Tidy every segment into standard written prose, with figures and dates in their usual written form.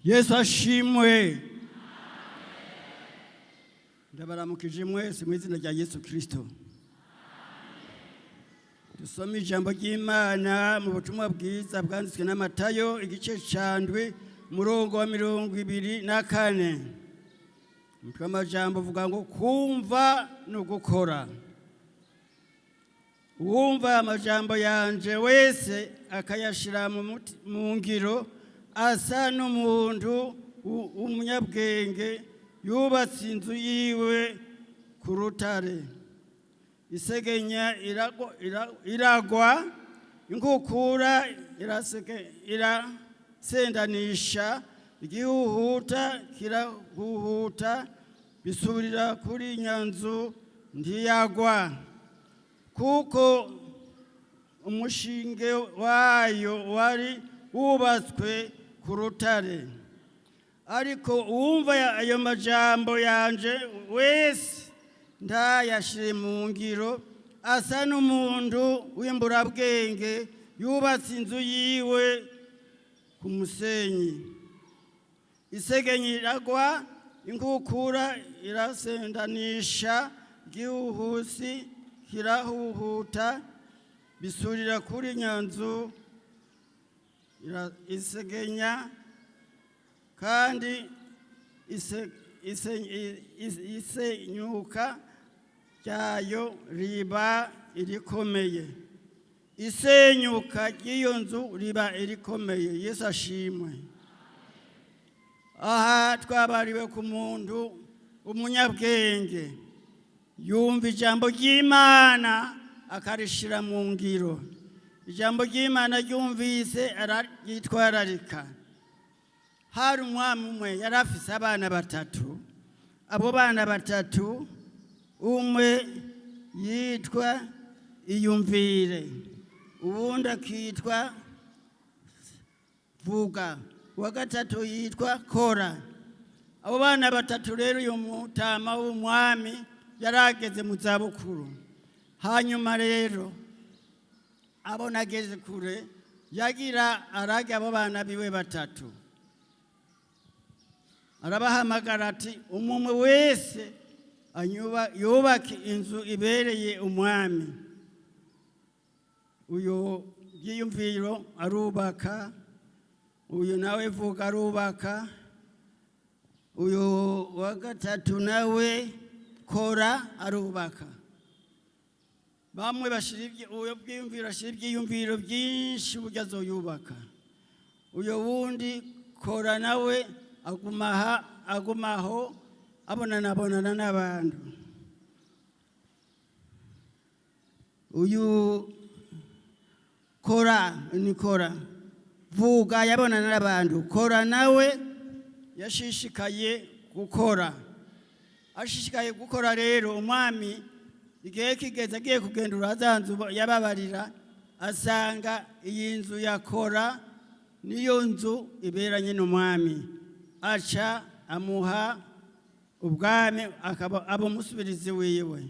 Yesu ashimwe. Ndabaramukije mwese mu izina rya Yesu Kristo. Dusome ijambo ry'Imana mu butumwa bwiza bwanditswe na Matayo, igice ca 7, umurongo wa 24. Umutwe w'amajambo uvuga ngo kumva no gukora. Uwumva amajambo yanje wese akayashira mu ngiro asa n'umuntu w'umunyabwenge yubatse inzu yiwe ku rutare. Isegenya iragwa, inkukura irasendanisha, igihuhuta kirahuhuta, bisubirira kuri nyanzu ntiyagwa, kuko umushinge wayo wari wubatswe ku rutare. Ariko uwumva ayo majambo yanje wese ntayashire mu ngiro asa n'umuntu w'imburabwenge yubatse inzu yiwe ku musenyi. Isegenya iragwa, inkukura irasendanisha, igihuhusi kirahuhuta, bisurira kuri nyanzu isegenya, kandi isenyuka ryayo riba irikomeye. Isenyuka ry'iyo nzu riba irikomeye. Yesu ashimwe. Aha twabariwe ku muntu umunyabwenge yumva ijambo ry'Imana akarishira mu ngiro. Ijambo ry'Imana ryumvise araryitwararika. Hari umwami umwe yari afise abana batatu. Abo bana batatu, umwe yitwa Iyumvire, uwundi akitwa Vuga, uwa gatatu yitwa Kora. Abo bana batatu rero, uyu mutama w'umwami yari ageze mu zabukuru. Hanyuma rero abona ageze kure, yagira arage abo bana biwe batatu. Arabahamagara ati: "Umwe wese yubake inzu ibereye umwami." Uyu Byiyumviro arubaka, uyu nawe Vuga arubaka, uyu wa gatatu nawe Kora arubaka. Bamwe bashira uyo Bwiyumviro ashira ibyiyumviro byinshi uburyo azoyubaka. Uyo wundi Kora nawe agumaha, agumaho abonana abonana n'abantu. Uyu Kora ni Kora, Vuga yabonana n'abantu. Kora nawe yashishikaye gukora, ashishikaye gukora. Rero umwami igihe kigeze agiye kugendura za nzu yababarira, asanga iyi nzu yakora niyo nzu iberanye n'umwami. Aca amuha ubwami, akaba aba umusubirizi wiwe.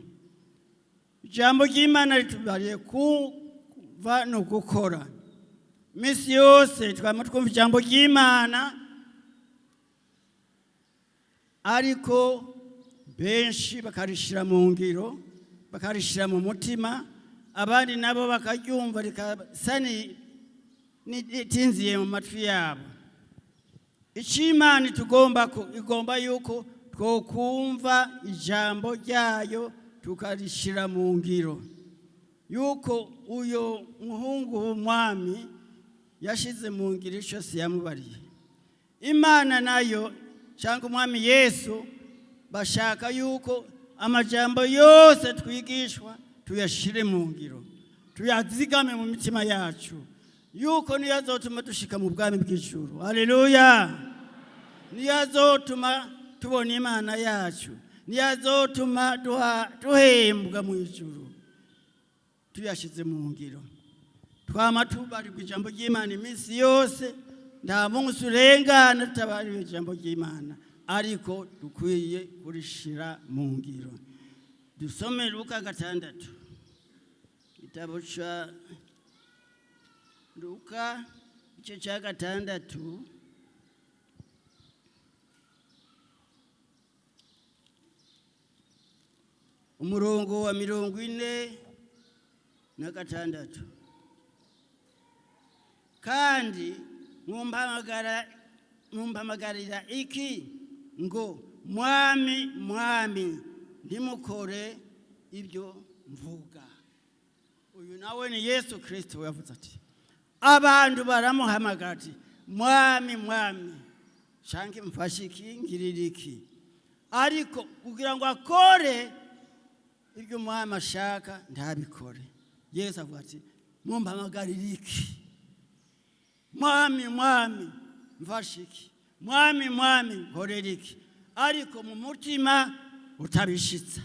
Ijambo ry'Imana ritubariye kuva no gukora. Iminsi yose twama twumva ijambo ry'Imana, ariko benshi bakarishira mu ngiro, bakarishira mu mutima, abandi nabo bakaryumva rikasa n'itinziye mu matwi yabo. Icyo Imana itugomba ko igomba yuko twokumva ijambo ryayo tukarishira mu ngiro, yuko uyo muhungu w'umwami yashize mu ngiro icyo se yamubariye. Imana nayo cyangwa umwami Yesu bashaka yuko amajambo yose twigishwa tuyashire mu ngiro, tuyazigame mu mitima yacu, yuko niyo azotuma dushika mu bwami bw'ijuru. Haleluya! Niyo azotuma tubona Imana yacu, niyo azotuma duhembwa mu ijuru tuyashize mu ngiro. Twama tubarirwa ijambo ry'Imana iminsi yose, nta munsi urengana tutabariwe ijambo ry'Imana, ariko dukwiye kurishira mu ngiro. Dusome Luka 6, igitabo ca Luka, igice cya 6. umurongo wa 46. Kandi mumpamagarira iki ngo "Mwami, Mwami", ntimukore ibyo mvuga? Uyu nawe ni Yesu Kirisito yavuze ati abantu baramuhamagara ati "Mwami, Mwami", canke "Mfashe iki, ngirira iki", ariko kugira ngo akore ibyo umwami ashaka ntabikore. Yesu avuga ati: "Mumpamagarira iki 'Mwami, Mwami, mfashe iki', 'Mwami, Mwami, nkorera iki', ariko mu mutima utabishitsa?"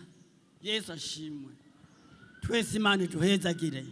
Yesu ashimwe. Twese Imana iduhezagire.